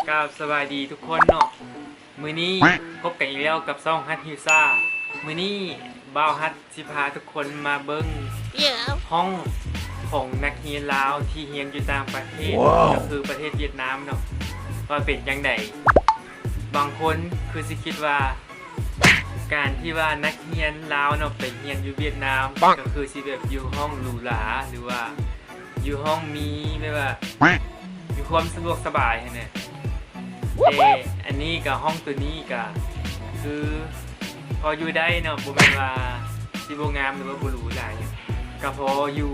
ກາບສະບາຍດີທຸກຄົນເນາະ, ມື້ນີ້ພົບກັນອີກແລ້ວກັບຊ່ອງຮັດຮິວຊາ. ມື້ນີ້ບ່າວຮັດຊິພາທຸກຄົນມາເບິ່ງຫ້ອງຂອງນັກຮຽນລາວທີ່ຮຽນຢູ່ຕ່າງປະເທດ ກໍຄືປະເທດຫວຽດນາມເນາະ ວ່າເປັນຈັ່ງໃດ. ບາງຄົນຄືຊິຄິດວ່າ ການທີ່ວ່ານັກຮຽນລາວເນາະ ໄປຮຽນຢູ່ຫວຽດນາມ ກໍຄືຊິແບບຢູ່ຫ້ອງຫຼູຫຼາ ຫຼືວ່າຢູ່ຫ້ອງມີແບບວ່າມີຄວາມສະດວກສະບາຍຫັ້ນແຫຼະ. ແຕ່ອັນນີ້ກໍ ຫ້ອງໂຕນີ້ກໍຄືພໍຢູ່ໄດ້ເນາະ, ບໍ່ແມ່ນວ່າຊິບໍ່ງາມ ຫຼືວ່າບໍ່ຫຼູຫຼາຫຍັງ, ກໍພໍຢູ່.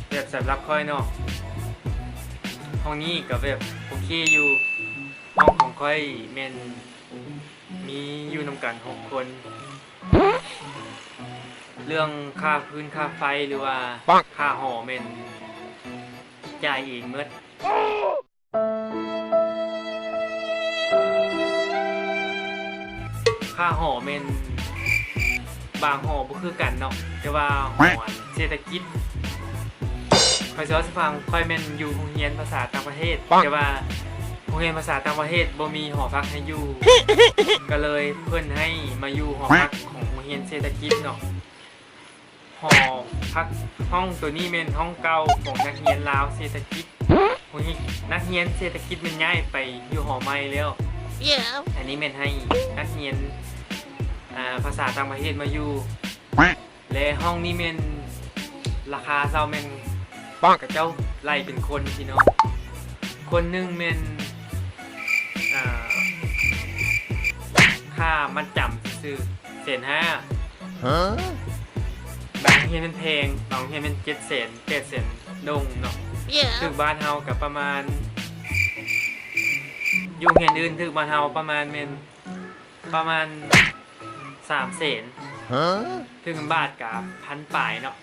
ແບບສຳລັບຂ້ອຍເນາະ ຫ້ອງນີ້ກໍແບບໂອເຄຢູ່. ຫ້ອງຂອງຂ້ອຍແມ່ນ ມີຢູ່ນຳກັນຫົກຄົນ. ເລື່ອງຄ່າຟືນຄ່າໄຟ ຫຼືວ່າຄ່າຫໍແມ່ນຈ່າຍເອງໝົດ. ຄ່າຫໍແມ່ນບາງຫໍບໍ່ຄືກັນເນາະ, ແຕ່ວ່າຫໍອັນເສດຖະກິດ ຂ້ອຍຊິເວົ້າສູ່ຟັງ, ຂ້ອຍແມ່ນຢູ່ໂຮງຮຽນພາສາຕ່າງປະເທດ ແຕ່ວ່າໂຮງຮຽນພາສາຕ່າງປະເທດບໍ່ມີຫໍພັກໃຫ້ຢູ່ ກໍເລີຍເພິ່ນໃຫ້ມາຢູ່ຫໍພັກຂອງໂຮງຮຽນເສດຖະກິດເນາະ. ຫໍພັກ ຫ້ອງໂຕນີ້ແມ່ນຫ້ອງເກົ່າຂອງນັກຮຽນລາວເສດຖະກິດ. ໂຮງຮຽນ ນັກຮຽນເສດຖະກິດແມ່ນຍ້າຍໄປຢູ່ຫໍໃໝ່ແລ້ວ. ອັນນີ້ແມ່ນໃຫ້ນັກຮຽນ ອ່າ ພາສາຕ່າງປະເທດມາຢູ່. ແລະ ຫ້ອງນີ້ແມ່ນ ລາຄາເຊົ່າແມ່ນ ເຂົາເຈົ້າໄລ່ເປັນຄົນພີ່ນ້ອງ, ຄົນໜຶ່ງແມ່ນ ອ່າ ຄ່າມັດຈຳຊື່ໆ ແສນຫ້າ. ບາງໂຮງຮຽນແມ່ນແພງ, ບາງໂຮງຮຽນແມ່ນເຈັດແສນ ແປດແສນດົງເນາະ. ຖືກບ້ານເຮົາກໍປະມານ ຢູ່ໂຮງຮຽນອື່ນຖືກບ້ານເຮົາປະມານແມ່ນ ປະມານສາມແສນ, ຖືກເງິນບາດກະພັນປາຍເນາະ.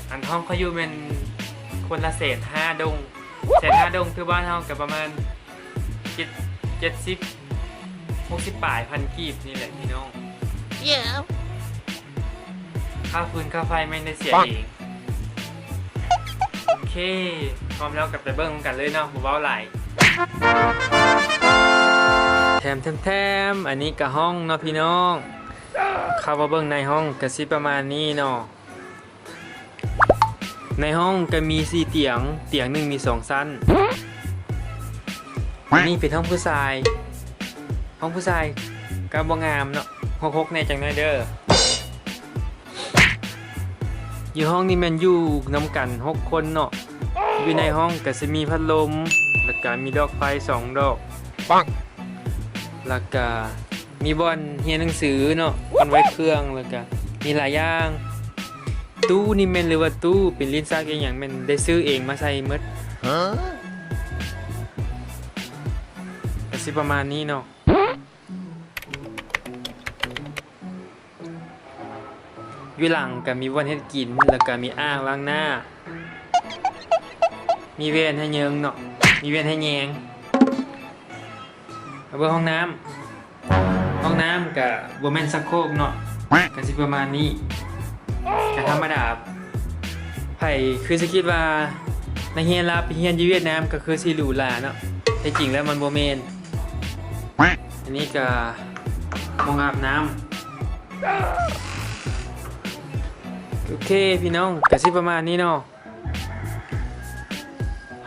ອັນຫ້ອງຂ້ອຍຢູ່ແມ່ນຄົນລະແສນຫ້າດົງ, ແສນຫ້າດົງ ຖືກບ້ານເຮົາກະປະມານເຈັດ ເຈັດສິບ ຫົກສິບປາຍພັນກີບນີ້ແຫຼະພີ່ນ້ອງ. ຄ່າຟືນຄ່າໄຟແມ່ນໄດ້ເສຍເອງ. ໂອເຄ ພ້ອມແລ້ວກໍໄປເບິ່ງນຳກັນເລີຍເນາະ, ບໍ່ເວົ້າຫຼາຍ. ແຖມໆໆ ອັນນີ້ກະຫ້ອງເນາະພີ່ນ້ອງ, ເຂົ້າມາເບິ່ງໃນຫ້ອງກະຊິປະມານນີ້ເນາະ. ໃນຫ້ອງກະມີສີ່ຕຽງ, ຕຽງໜຶ່ງມີສອງຊັ້ນ. ອັນນີ້ເປັນຫ້ອງຜູ້ຊາຍ, ຫ້ອງຜູ້ຊາຍກະບໍ່ງາມເນາະ, ຮົກໆແດ່ຈັກໜ້ອຍເດີ. ຢູ່ຫ້ອງນີ້ແມ່ນຢູ່ນຳກັນຫົກຄົນເນາະ. ຢູ່ໃນຫ້ອງກະຊິມີພັດລົມ ແລ້ວກະມີດອກໄຟສອງດອກ, ແລ້ວກະມີບ່ອນຮຽນໜັງສືເນາະ, ບ່ອນໄວ້ເຄື່ອງ, ແລ້ວກະມີຫຼາຍຢ່າງ. ຕູ້ນີ້ແມ່ນ ຫຼືວ່າຕູ້ເປັນລິ້ນຊັກອີ່ຫຍັງ ແມ່ນໄດ້ຊື້ເອງມາໃສ່ໝົດ. ກະຊິປະມານນີ້ເນາະ. ຢູ່ຫຼັງກະມີບ່ອນເຮັດກິນ ແລ້ວກະມີອ່າງລ້າງໜ້າ, ມີແວ່ນໃຫ້ເຍິງເນາະ, ມີແວ່ນໃຫ້ແຍງ. ມາເບິ່ງຫ້ອງນ້ຳ, ຫ້ອງນ້ຳກະບໍ່ແມ່ນຊັກໂຄກເນາະ, ກະຊິປະມານນີ້, ກະທຳມະດາ. ໃຜຄືຊິຄິດວ່ານັກຮຽນລາວໄປຮຽນຢູ່ຫວຽດນາມກະຄືຊິຫຼູຫຼາເນາະ, ແທ້ຈິງແລ້ວມັນບໍ່ແມ່ນ. ອັນນີ້ກະຫ້ອງອາບນ້ຳ. ໂອເຄພີ່ນ້ອງ, ກະຊິປະມານນີ້ເນາະ.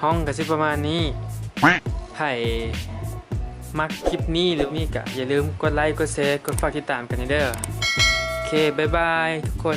ຫ້ອງກະຊິປະມານນີ້. ໃຜມັກຄລິບນີ້ ຫຼື ນີ້ກະຢ່າລືມກົດໄລ ກົດແຊ ກົດຝາກຕິດຕາມກັນແດ່ເດີ. ໂອເຄ ບາຍບາຍທຸກຄົນ.